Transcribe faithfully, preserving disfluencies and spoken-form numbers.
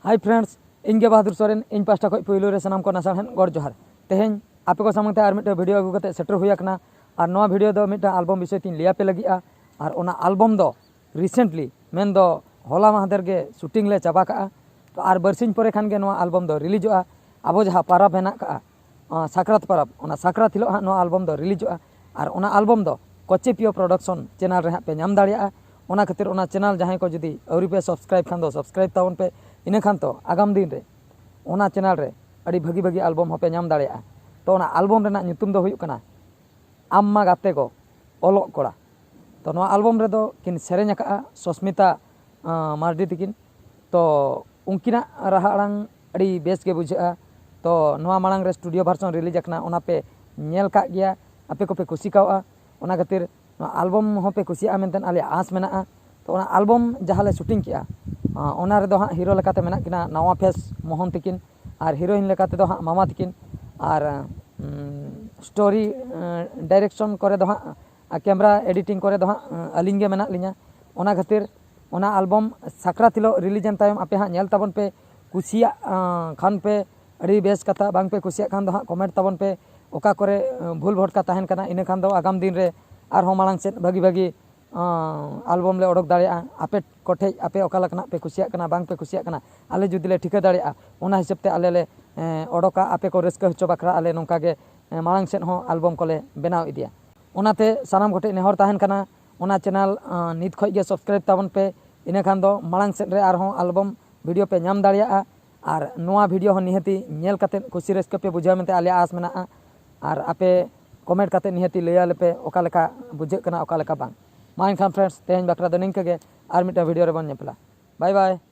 Hi friends, ᱤᱧ ᱜᱮ ᱵᱟᱦᱟᱫᱩᱨ ᱥᱚᱨᱮᱱ, ᱤᱧ ᱯᱟᱦᱴᱟ ᱠᱷᱚᱱ ᱯᱩᱭᱞᱩ ᱨᱮ ᱥᱟᱱᱟᱢ ᱠᱚ ᱱᱟᱥᱟᱲ ᱦᱮᱸ ᱜᱚᱰ ᱡᱚᱦᱟᱨ᱾ ᱛᱮᱦᱮᱧ ᱟᱯᱮ ᱠᱚ ᱥᱟᱢᱟᱝ ᱛᱮ ᱟᱨ ᱢᱤᱫᱴᱟᱝ ᱵᱷᱤᱰᱤᱭᱳ ᱟᱹᱜᱩ ᱠᱟᱛᱮ ᱥᱮᱴᱮᱨ ᱦᱩᱭ ᱟᱠᱟᱱᱟ᱾ ᱟᱨ ᱱᱚᱣᱟ ᱵᱷᱤᱰᱤᱭᱳ ᱫᱚ ᱢᱤᱫᱴᱟᱝ ᱟᱞᱵᱚᱢ ᱵᱤᱥᱚᱭ ᱛᱤᱧ ᱞᱟᱹᱭ ᱟᱯᱮ ᱞᱟᱹᱜᱤᱫᱼᱟ᱾ ᱟᱨ ᱚᱱᱟ ᱟᱞᱵᱚᱢ ᱫᱚ ᱨᱤᱥᱮᱱᱴᱞᱤ, ᱢᱮᱱᱫᱚ ᱦᱚᱞᱟ ᱢᱟᱦᱫᱮᱨ ᱜᱮ ᱥᱩᱴᱤᱝ ᱞᱮ ᱪᱟᱵᱟ ᱠᱟᱜᱼᱟ᱾ ᱛᱚ ᱟᱨ ᱵᱟᱨᱥᱤᱧ ᱯᱚᱨᱮ ᱠᱷᱟᱱ ᱜᱮ ᱱᱚᱣᱟ ᱟᱞᱵᱚᱢ ᱫᱚ ᱨᱤᱞᱤᱡᱚᱜᱼᱟ᱾ ᱟᱵᱚ ᱡᱟᱦᱟᱸ ᱯᱟᱨᱟᱵᱽ ᱦᱮᱱᱟᱜ ᱠᱟᱜᱼᱟ, ᱟᱸ, ᱥᱟᱠᱨᱟᱛ ᱯᱟᱨᱟᱵᱽ, ᱚᱱᱟ ᱥᱟᱠᱨᱟᱛ ᱦᱤᱞᱳᱜ ᱦᱟᱸᱜ ᱱᱚᱣᱟ ᱟᱞᱵᱚᱢ ᱫᱚ ᱨᱤᱞᱤᱡᱚᱜᱼᱟ᱾ ᱟᱨ ᱚᱱᱟ ᱟᱞᱵᱚᱢ ᱫᱚ ᱠᱚᱪᱮ ᱯᱤᱭᱳ ᱯᱨᱚᱰᱟᱠᱥᱚᱱ ᱪᱮᱱᱮᱞ ᱨᱮ ᱦᱟᱸᱜ ᱯᱮ ᱧᱟᱢ ᱫᱟᱲᱮᱭᱟᱜᱼᱟ᱾ ᱚᱱᱟ ᱠᱷᱟᱹᱛᱤᱨ ᱚᱱᱟ ᱪᱮᱱᱮᱞ ᱡᱟᱦᱟᱸᱭ ᱠᱚ ᱡᱩᱫᱤ ᱟᱹᱣᱨᱤ ᱯᱮ ᱥᱟᱵᱥᱠᱨᱟᱭᱤᱵᱽ ᱠᱷᱟᱱ ᱫᱚ ᱥᱟᱵᱥᱠᱨᱟᱭᱤᱵᱽ ᱛᱟᱵᱚᱱ ᱯᱮ᱾ ᱤᱱᱟᱹ ᱠᱷᱟᱱ ᱛᱚ ᱟᱜᱟᱢ ᱫᱤᱱ ᱨᱮ ᱚᱱᱟ ᱪᱮᱱᱮᱞ ᱨᱮ ᱟᱹᱰᱤ ᱵᱷᱟᱹᱜᱤ ᱵᱷᱟᱹᱜᱤ ᱟᱞᱵᱚᱢ ᱦᱚᱸᱯᱮ ᱧᱟᱢ ᱫᱟᱲᱮᱭᱟᱜᱼᱟ᱾ ᱛᱚ ᱚᱱᱟ ᱟᱞᱵᱚᱢ ᱨᱮᱱᱟᱜ ᱧᱩᱛᱩᱢ ᱫᱚ ᱦᱩᱭᱩᱜ ᱠᱟᱱᱟ ᱟᱢ ᱢᱟ ᱜᱟᱛᱮ ᱠᱚ ᱚᱞᱚᱜ ᱠᱚᱲᱟ᱾ ᱛᱚ ᱱᱚᱣᱟ ᱟᱞᱵᱚᱢ ᱨᱮᱫᱚ ᱠᱤᱱ ᱥᱮᱨᱮᱧ ᱟᱠᱟᱫᱼᱟ ᱥᱚᱥᱢᱤᱛᱟ, ᱟᱸ, ᱢᱟᱨᱰᱤ ᱛᱤᱠᱤᱱ᱾ ᱛᱚ ᱩᱱᱠᱤᱱᱟᱜ ᱨᱟᱦᱟ ᱟᱲᱟᱝ ᱟᱹᱰᱤ ᱵᱮᱥ ᱜᱮ ᱵᱩᱡᱷᱟᱹᱜᱼᱟ᱾ ᱛᱚ ᱱᱚᱣᱟ ᱢᱟᱲᱟᱝ ᱨᱮ ᱥᱴᱩᱰᱤᱭᱳ ᱵᱷᱟᱨᱥᱚᱱ ᱨᱤᱞᱤᱡᱽ ᱟᱠᱟᱱᱟ, ᱚᱱᱟ ᱯᱮ ᱧᱮᱞ ᱠᱟᱜ ᱜᱮᱭᱟ, ᱟᱯᱮ ᱠᱚᱯᱮ ᱠᱩᱥᱤ ᱠᱟᱣᱜᱼᱟ᱾ ᱚᱱᱟ ᱠᱷᱟᱹᱛᱤᱨ ᱱᱚᱣᱟ ᱟᱞᱵᱚᱢ ᱦᱚᱸᱯᱮ ᱠᱩᱥᱤᱭᱟᱜᱼᱟ ᱢᱮᱱᱛᱮ ᱟᱞᱮᱭᱟᱜ ᱟᱸᱥ ᱢᱮᱱᱟᱜᱼᱟ᱾ ᱛᱚ ᱚᱱᱟ ᱟᱞᱵᱚᱢ ᱡᱟᱦᱟᱸ ᱞᱮ ᱥᱩᱴᱤᱝ ᱠᱮᱜᱼᱟ, ᱟᱸ, ᱚᱱᱟ ᱨᱮᱫᱚ ᱦᱟᱸᱜ ᱦᱤᱨᱳ ᱞᱮᱠᱟᱛᱮ ᱢᱮᱱᱟᱜ ᱠᱤᱱᱟ ᱱᱟᱣᱟ ᱯᱷᱮᱥ ᱢᱳᱦᱚᱱ ᱛᱤᱠᱤᱱ, ᱟᱨ ᱦᱤᱨᱳᱭᱤᱱ ᱞᱮᱠᱟ ᱛᱮᱫᱚ ᱦᱟᱸᱜ ᱢᱟᱢᱟ ᱛᱤᱠᱤᱱ, ᱟᱨ, ᱩᱸ, ᱥᱴᱳᱨᱤ, ᱮᱸ, ᱰᱟᱭᱨᱮᱠᱥᱚᱱ ᱠᱚᱨᱮ ᱫᱚ ᱦᱟᱸᱜ, ᱟᱨ ᱠᱮᱢᱨᱟ ᱮᱰᱤᱴᱤᱝ ᱠᱚᱨᱮ ᱫᱚ ᱦᱟᱸᱜ, ᱮᱸ, ᱟᱹᱞᱤᱧ ᱜᱮ ᱢᱮᱱᱟᱜ ᱞᱤᱧᱟ᱾ ᱚᱱᱟ ᱠᱷᱟᱹᱛᱤᱨ ᱚᱱᱟ ᱟᱞᱵᱚᱢ ᱥᱟᱠᱨᱟᱛ ᱦᱤᱞᱳᱜ ᱨᱤᱞᱤᱡᱽ ᱮᱱ ᱛᱟᱭᱚᱢ ᱟᱯᱮ ᱦᱟᱸᱜ ᱧᱮᱞ ᱛᱟᱵᱚᱱ ᱯᱮ, ᱠᱩᱥᱤᱭᱟᱜ, ᱟᱸ, ᱠᱷᱟᱱ ᱯᱮ ᱟᱹᱰᱤ ᱵᱮᱥ ᱠᱟᱛᱷᱟ, ᱵᱟᱝ ᱯᱮ ᱠᱩᱥᱤᱭᱟᱜ ᱠᱷᱟᱱ ᱫᱚ ᱦᱟᱸᱜ ᱠᱚᱢᱮᱱᱴ ᱛᱟᱵᱚᱱ ᱯᱮ, ᱚᱠᱟ ᱠᱚᱨᱮ, ᱟᱸ, ᱵᱷᱩᱞ ᱵᱷᱚᱴᱠᱟ ᱛᱟᱦᱮᱱ ᱠᱟᱱᱟ᱾ ᱤᱱᱟᱹ ᱠᱷᱟᱱ ᱫᱚ ᱟᱜᱟᱢ ᱫᱤᱱ ᱨᱮ ᱟᱨᱦᱚᱸ ᱢᱟᱲᱟᱝ ᱥᱮᱫ ᱵᱷᱟᱹᱜᱤ ᱵᱷᱟᱹᱜᱤ, ᱟᱸ, ᱟᱞᱵᱚᱢ ᱞᱮ ᱚᱰᱚᱠ ᱫᱟᱲᱮᱭᱟᱜᱼᱟ᱾ ᱟᱯᱮ ᱠᱚᱴᱷᱮᱡ ᱟᱯᱮ ᱚᱠᱟ ᱞᱮᱠᱟᱱᱟᱜ ᱯᱮ ᱠᱩᱥᱤᱭᱟᱜ ᱠᱟᱱᱟ, ᱵᱟᱝ ᱯᱮ ᱠᱩᱥᱤᱭᱟᱜ ᱠᱟᱱᱟ, ᱟᱞᱮ ᱡᱩᱫᱤ ᱞᱮ ᱴᱷᱤᱠᱟᱹ ᱫᱟᱲᱮᱭᱟᱜᱼᱟ, ᱚᱱᱟ ᱦᱤᱥᱟᱹᱵ ᱛᱮ ᱟᱞᱮ ᱞᱮ, ᱮᱸ, ᱚᱰᱚᱠᱟ᱾ ᱟᱯᱮ ᱠᱚ ᱨᱟᱹᱥᱠᱟᱹ ᱦᱚᱪᱚ ᱵᱟᱠᱷᱨᱟ ᱟᱞᱮ ᱱᱚᱝᱠᱟ ᱜᱮ, ᱮᱸ, ᱢᱟᱲᱟᱝ ᱥᱮᱫ ᱦᱚᱸ ᱟᱞᱵᱚᱢ ᱠᱚᱞᱮ ᱵᱮᱱᱟᱣ ᱤᱫᱤᱭᱟ᱾ ᱚᱱᱟᱛᱮ ᱥᱟᱱᱟᱢ ᱠᱚᱴᱷᱮᱡ ᱱᱮᱦᱚᱨ ᱛᱟᱦᱮᱱ ᱠᱟᱱᱟ, ᱚᱱᱟ ᱪᱮᱱᱮᱞ, ᱟᱸ, ᱱᱤᱛ ᱠᱷᱚᱡ ᱜᱮ ᱥᱟᱵᱥᱠᱨᱟᱭᱤᱵᱽ ᱛᱟᱵᱚᱱ ᱯᱮ᱾ ᱤᱱᱟᱹ ᱠᱷᱟᱱ ᱫᱚ ᱢᱟᱲᱟᱝ ᱥᱮᱫ ᱨᱮ ᱟᱨᱦᱚᱸ ᱟᱞᱵᱚᱢ ᱵᱷᱤᱰᱤᱭᱳ ᱯᱮ ᱧᱟᱢ ᱫᱟᱲᱮᱭᱟᱜᱼᱟ᱾ ᱟᱨ ᱱᱚᱣᱟ ᱵᱷᱤᱰᱤᱭᱳ ᱦᱚᱸ ᱱᱤᱦᱟᱹᱛᱤ ᱧᱮᱞ ᱠᱟᱛᱮᱫ ᱠᱩᱥᱤ ᱨᱟᱹᱥᱠᱟᱹ ᱯᱮ ᱵᱩᱡᱷᱟᱹᱣᱟ ᱢᱮᱱᱛᱮ ᱟᱞᱮᱭᱟᱜ ᱟᱸᱥ ᱢᱮᱱᱟᱜᱼᱟ᱾ ᱟᱨ ᱟᱯᱮ ᱠᱚᱢᱮᱱᱴ ᱠᱟᱛᱮᱫ ᱱᱤᱦᱟᱹᱛᱤ ᱞᱟᱹᱭ ᱟᱞᱮ ᱯᱮ ᱚᱠᱟ ᱞᱮᱠᱟ ᱵᱩᱡᱷᱟᱹᱜ ᱠᱟᱱᱟ, ᱚᱠᱟ ᱞᱮᱠᱟ ᱵᱟᱝ᱾ ᱢᱟ ᱮᱱᱠᱷᱟᱱ ᱯᱷᱨᱮᱱᱰᱥ, ᱛᱮᱦᱮᱧ ᱵᱟᱠᱷᱨᱟ ᱫᱚ ᱱᱤᱝᱠᱟᱹ ᱜᱮ, ᱟᱨ ᱢᱤᱫᱴᱟᱝ ᱵᱷᱤᱰᱤᱭᱳ ᱨᱮᱵᱚᱱ ᱧᱮᱯᱮᱞᱟ᱾ ᱵᱟᱭ ᱵᱟᱭ᱾